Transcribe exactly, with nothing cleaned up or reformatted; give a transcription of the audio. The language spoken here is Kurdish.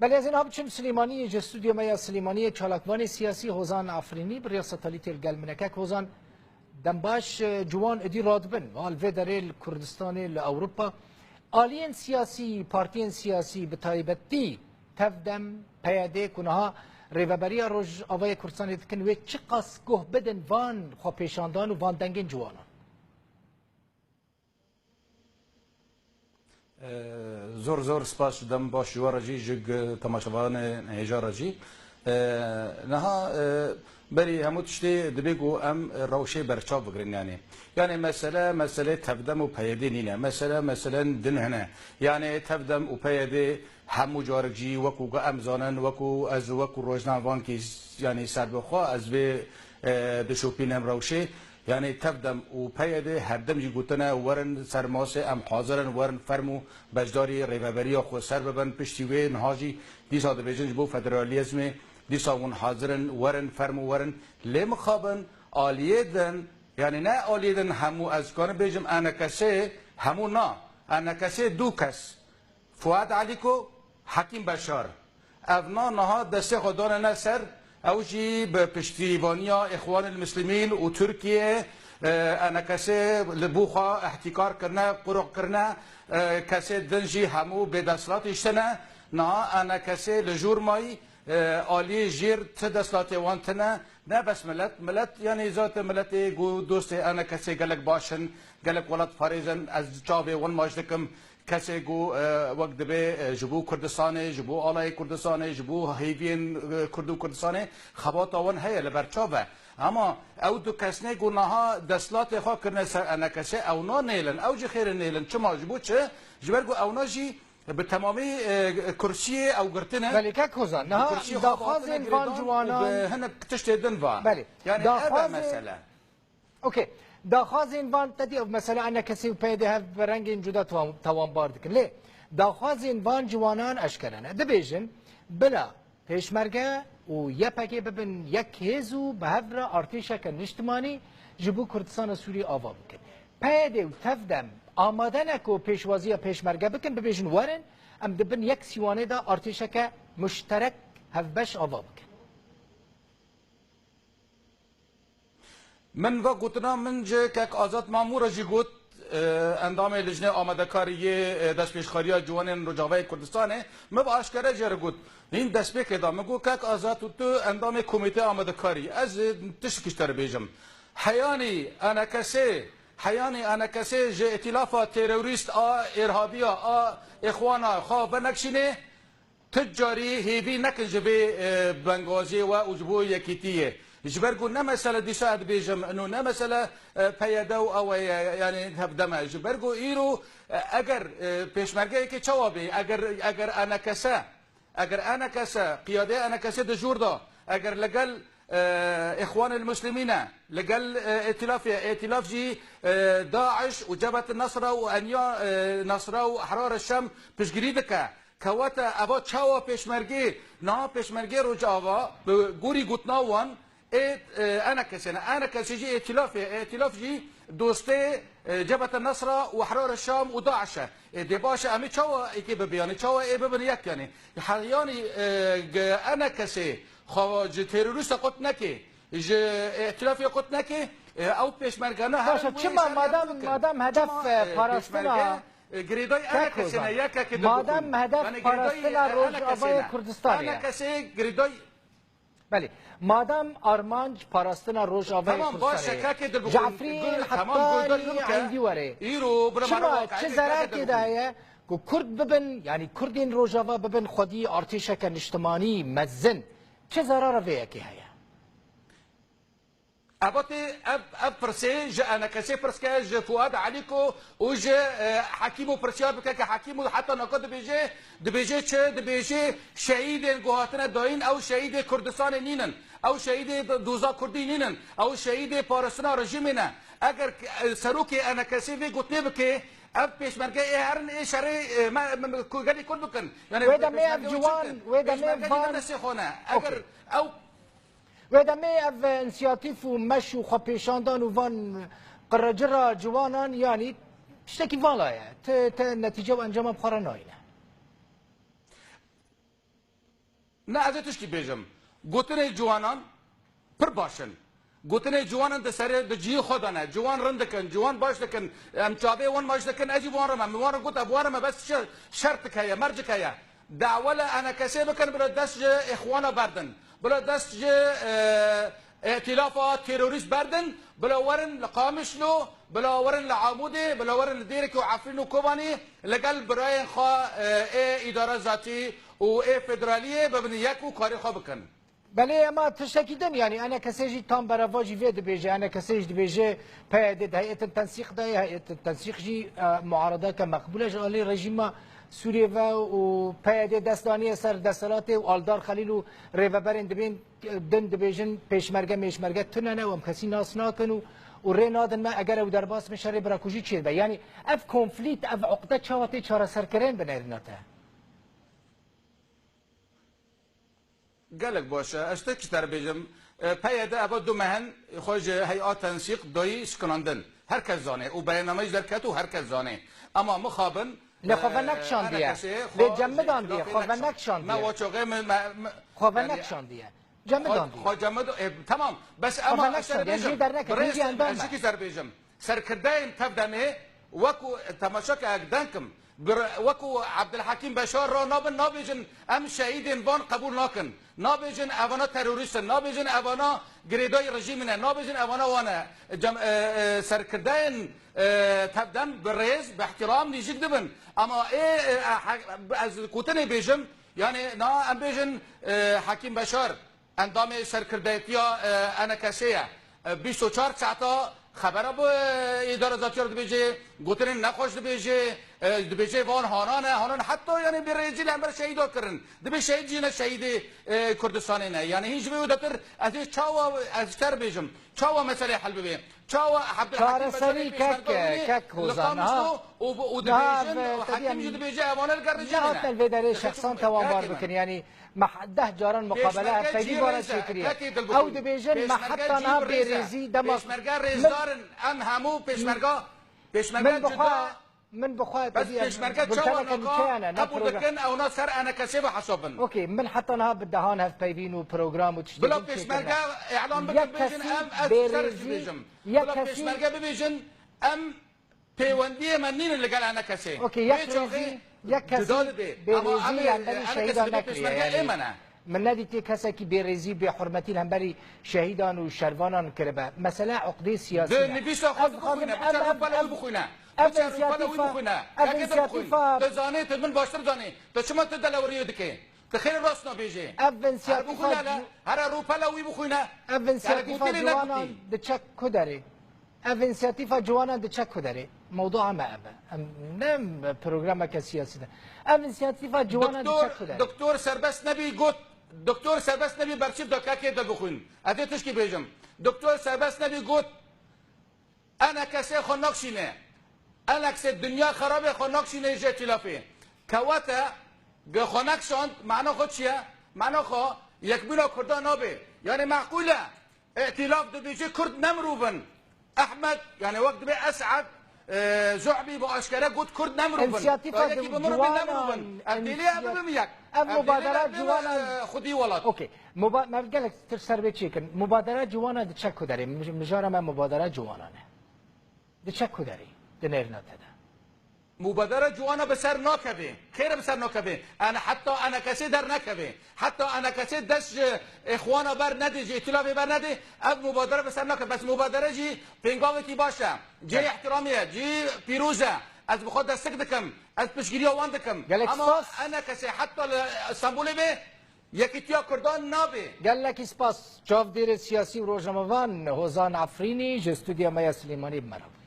Belê, ez ê niha biçim Silêmaniyê, ji stûdyo me ya Silêmaniyê çalakvanê siyasî Hozan Afrînî bi rêya satelîtê li gel min e. Kek Hozan, dem baş, e, ciwan êdî radibin. Niha li vê derê li Kurdistanê, li Ewropa, aliyên siyasî, partiyên siyasî, bi taybetî Tevdem, P Y D ku niha Rêveberiya Rojavayê Kurdistanê dikin, wê çiqas guh bidin van xwepêşandan û van dengên ciwanan? Zor zor spas ji dem baş ji we re jî, ji g- temaşevanê hêja re jî. Niha berî hemû tiştê dibê ku em rewşê berçav bigirin, yanî. Yanî mesele, meselê Tevdem û P Y D nîne. Mesele, meselen din hene. Yanî Tevdem û P Y D hemû carik jî wekû ku em zanin, wekû ez û wekû rojnamevankî, yanî serbixwe ez vê, e, dişopînim rewşê. Yanî Tevdem û P Y D her dem jî gotine, werin ser masê, em hazir in, werin ferm û beşdarî rêveberiya xwe ser bibin. Piştî wê niha jî dîsa dibêjin ji bo federalîzmê, dîsa hûn hazir in, werin ferm û werin. Lê mixabin aliyê din, yanî ne aliyê din hemû, ez karim bêjim E N K S hemû na, E N K S du kes, Fuad Alîko, Hekîm Beşar. Evna niha destê xwe danine ser, ew jî bi piştîvaniya Îxwanil Muslimîn û Tirkiye, e, E N K S li bo xwe îhtîkar kirine, quruq kirine, e, kesê din jî hemû bêdesthilat hiştine. Niha E N K S li jûr mayî, e, aliyê jêr ti desthilatê wan tine. Ne bes milet, milet, yanî zaten miletê ku dostê E N K S gelek baş in, gelek welatparêz in, ez çavê wan maç dikim. Kesê ku, e, wek dibê, e, ji bo Kurdistanê, ji bo alayê Kurdistanê, ji bo hêviyên, e, Kurd û Kurdistanê xebata wan heye, li ber çav e. Ama ew du kesnê ku niha desthilatê xwe kirine ser E N K S, ewna nêlin, ew jî xêrê nêlin. Çima? Ji bo çi? Ji ber ku ewna jî bi temamî, e, kursiyê ew girtine. Belê, kek Hozan, niha daxwazên van ciwanan, bi hinek tiştê din va. Belê. Yanî ev e mesele. Okey. Daxwazên van, te dî ev mesela E N K S û P Y D hev bi rengên cuda tawan-, tawanbar dikin. Lê daxwazên van ciwanan eşkere ne. Dibêjin, bila Pêşmerge û Y P G bibin yek hêz û bi hev re artêşeke niştimanî ji bo Kurdistana Sûrî ava bikin. P Y D û Tevdem amade ne ku pêşwaziya Pêşmerge bikin, bibêjin werin, em di bin yek sîwanê de artêşeke muşterek hevbeş ava bikin. Min va gotina min ji kek Azad Mamû re jî got, e, endamê Lijnê Amadekarî yê, e, Destpêşxeriya Ciwanên Rojavayê Kurdistanê, min va aşkere jê re got. Hîn destpêkê da min got, kek Azad û tu endamê Komîtê Amadekarî, ez, e, tiştekî ji te re bêjim. Heyanî E N K S, heyanî E N K S ji îtîlafa terorîst a, êrhabiya a, Îxwana xwe venekşînê, Tu carî hêvî nekin ji vê, e, bengaziyê we û ji bo yekîtiyê. Ji ber ku ne mesele dîsa ez dibêjim, ino ne mesele, e, P Y D û ew e, yanî hevdem e. Ji ber ku îro, e, eger, e, pêşmergeyekê çawa bê, eger, eger E N K S, eger E N K S, qiyadê E N K S di jûr de, eger li gel, e, Îxwanil Muslimîn e, li gel, e, Îtîlafê, Îtîlaf jî, e, DAIŞ û Cebhet Nesra û Enya, e, Nesra û Ehrar Şem piştgirî dike. Kewete eva çawa pêşmergê, niha pêşmergê Rojava bi gorî gotina wan ê, e, E N K S ne. E N K S jî êtîlaf e, êtîlaf jî dostê, e, Cebhete Nesra û Ehrar Şam û DAIŞ e. Ê dê baş e, em ê çawa êkê bibin, yanî çawa ê bibin yek yanî. He, yanî, e, ge-, E N K S xwe ji terorîsta qut neke, ji êtîlafê qut neke, e, ew pêşmergana herin. Baş e, çima madem, madem hedef, e, parastina, e, girêdayî E N K S ne, yekekê de madem hedef parastina Rojavayê Kurdistanê ye. E N K S girêdayî. Belê. Madem armanc parastina Rojavayê Kurdistanê ye. Tamam, baş e, kekê de bixwin. Cafrîn Heptanî Eydî were. Îro bira. Çima, çi zerar tê de heye ku Kurd bibin, yanî Kurdên Rojava bibin xwedî artêşeke niştimanî mezin? Çi zerara vê yekê heye? Ebatê ev, ev pirsê ji E N K S pirs ke, ji Fuad Elîko û ji, e, Hekîmo pirsiyar bike ke Hekîmo heta naka dibêje, dibêje çi? Dibêje şehîdên ku hatine dayîn ew şehîdê Kurdistanê nînin. Ew şehîdê do-, doza Kurdî nînin. Ew şehîdê parastina rejîmê ne. Eger, e, serokê E N K S vê gotinê bike, ev pêşmerge ê herin ê şerê, e, me, me, me, ku gelê Kurd bikin. Yanî wê demê ev ciwan, wê demê van. Pêşmerge destê xwe ne. Eger ew Wê demê ev însiyatîf û meş û xwepêşandan û van qirrecira ciwanan, yanî tiştekî vala ye. Ti, ti netîce û encama bi xwe re nayîne. Ne, ez ê tişkî bêjim. Gotinê ciwanan pir baş in. Gotinê ciwanan di serê, di cihê xwe de ne. Ciwan rind dikin, ciwan baş dikin. Em çavê wan baş dikin, ez jî bi wan re me. Min wan re got, ev wan re me bes şer, şertik heye, mercik heye. Dawa li enekesê bikin, bila dest ji îxwana berdin. Bila dest ji, e, îtîlafa terorîst berdin, bila werin li Qamişlo, bila werin li Amûdê, bila werin li Dêrikê û Efrîn û Kobanî, li gel birayên xwe, e, ê îdara zatî û ê federaliyê bibin yek û karê xwe bikin. Belê, ema tiştekî din, yanî enekesê jî tam berevajî vê dibêje, enekesê jî dibêje P Y D di heyetên tensîq de ye, heyetên tensîq jî, e, muaredeke meqbûl e ji alî rejîma Sûriyê ve û P Y D dest daniye ser desthilatê û Aldar Xelîl û rêveberên dibên din dibêjin pêşmerge mêşmerge tune ne û em kesî nas nakin û, û rê nadin me eger ew derbas bin şerê birakujî çêdibe. Yanî ev konflîkt, ev uqde çawa tê çareserkirin bi nêrîna te? Gelek baş e. Ez tiştekî te re bêjim. E, P Y D eva du meh in xwe ji hey'a tensîq dayî şikinandin. Her kes zane û beyannameyê jî derket û her kes zane. Ema mixabin, Lê xwe e, venekşandiye. Lê cem mi dandiye, xwe venekşandiye. Me waçoxê me, me, me, Xwe yani, venekşandiye. Cem mi dandiye. Xwe cem mi da-, e, tamam. Bes ema ez te dibêjim, jî derneket, birêz, hingî endam ez be. Jikî te dibêjim. Serkirdeyên tev demê wekû, temaşa ke, ek denk im, bir, wekû Abdulhakîm Beşar ra nabin, nabêjin em şehîdên van qebûl nakin. Nabêjin evana terorîst in, nabêjin evana girêdayî rejîmê ne, nabêjin evana wan e. Cem-, e, e, serkirdeyên, e, tev dem bi rêz, bi ihtiram nîjik dibin. Ama ê, e, e, he-, ez gotinê bêjim, yani na em bêjin, e, Hakîm Beşar, Endamê serkirdeyetiya, e, enekesê ye. E, bîst û çar saeta xebera bi, e, îdara zatiyar dibêje, gotinên nexweş dibêje, e, dibêje van hanan e, hanan heta yani bêrêzî li hember şehîda kirin. Dibê şehîd jî ne şehîdê, e, Kurdistanê ne. Yani hîn ji vê wêdetir ez ê çawa ez ser bêjim. Çawa meselê hel bibe? Çawa Abdulhakim Çareserî Beşarê kek, pêşmerge hûnê kek li Hozan, Qamişlo ha. û, û Niha dibêjin, ev, û tedî Hakim jî em dibêje evane li gel rejîmê ne. Nehatin vê derê şexsan tewanbar bikin. Yani me deh caran muqabele hevpeyvî vara çêkiriye. Ew dibêjin me heta niha bêrêzî dema. Pêşmerge rêzdar in, em hemû pêşmerga, pêşmerge cuda. Min bi xwe Bes tedî em pêşmerge çawa naka qebûl dikin, ew na ser enekesê ve hesabin. Okey, min heta niha bi dehan hevpeyvîn û program û tiştê Bila din çêkirine. Pêşmerge îlan bikin, bêjin em, ez ser jî bêjim. Bila pêşmerge bibêjin em Pêwendiyê me nînin li gel enekesê. Okey, yek rêzî, yek kesî bêrêzî li hemberî şehîdan nekiriye, yani. Min nedîtiye kesekî bêrêzî, bêhurmetî li hemberî şehîdan û şervanan kiribe. Mesele uqdê siyasî ne. Di nivîsa xwe bixwîne, biçe rûpela wî bixwîne. Biçe rûpela wî bixwîne. Yekê te bixwîn. Tu zanî, tu min baştir zanî. Tu çima tu deleweriyê dikê? Tu xêr rast nabêjê. Ev însiyatîfa Here bixwîne le, here rûpela wî bixwîne. Ev însiyatîfa ciwanan diçe ku derê? Ev însiyatîfa ciwanan diçe ku derê? Mewdua me ev e. Em ne programeke siyasî ne. Ev însiyatîfa ciwanan diçe ku derê? Doktor Serbest Nebî got, Doktor Serbest Nebî berçîv da kekê de bixwîn. Ez ê tişkî bêjim. Doktor Serbest Nebî got, Enekesê xwe nakşîne. Enekesê dinya xerabê xwe nakşîne ji îtîlafê. Kewete ge xwe nekşand, mana xwe çi ye? Mana xwe yekbûna Kurdan nabe. Yani meqûl e. Îtîlaf dibêje Kurd ne mirov in. Ehmed, yani wek dibê Es'ed, e, Zuhbî bi aşkere got Kurd ne mirov in. Însiyatîfa yekî bi min re bê ne mirov in. Em dêlê ev bibin yek. Ev mubadera ciwanan, e, xwedî welat. Okey. Muba-, me gelek tişt ser vê çêkin. Mubadera ciwana diçe ku derê? Mij-, mijara me mubadera ciwanan e. Diçe ku derê? Di nêrîna te de. Mubadera ciwana bi ser nakeve. Xêr e bi ser nakeve. Ene heta enekesê dernekeve. Heta enekesê dest ji îxwana bernedê, ji îtîlafê bernedê, ev mubadere bi ser nakeve. Bes mubadere jî pêngavekî baş e. Cihê îhtiramê ye, cihê pîroz e. Ez bi xwe destek dikim. Ez piştgiriya wan dikim. Gelek spas. Ema enekesê heta li Stenbolê be, Yekîtiya Kurdan nabe. Gelekî spas. Çavdêrê siyasî û rojnamevan Hozan Efrînî ji stûdya me ya Silêmaniyê bi me re bû.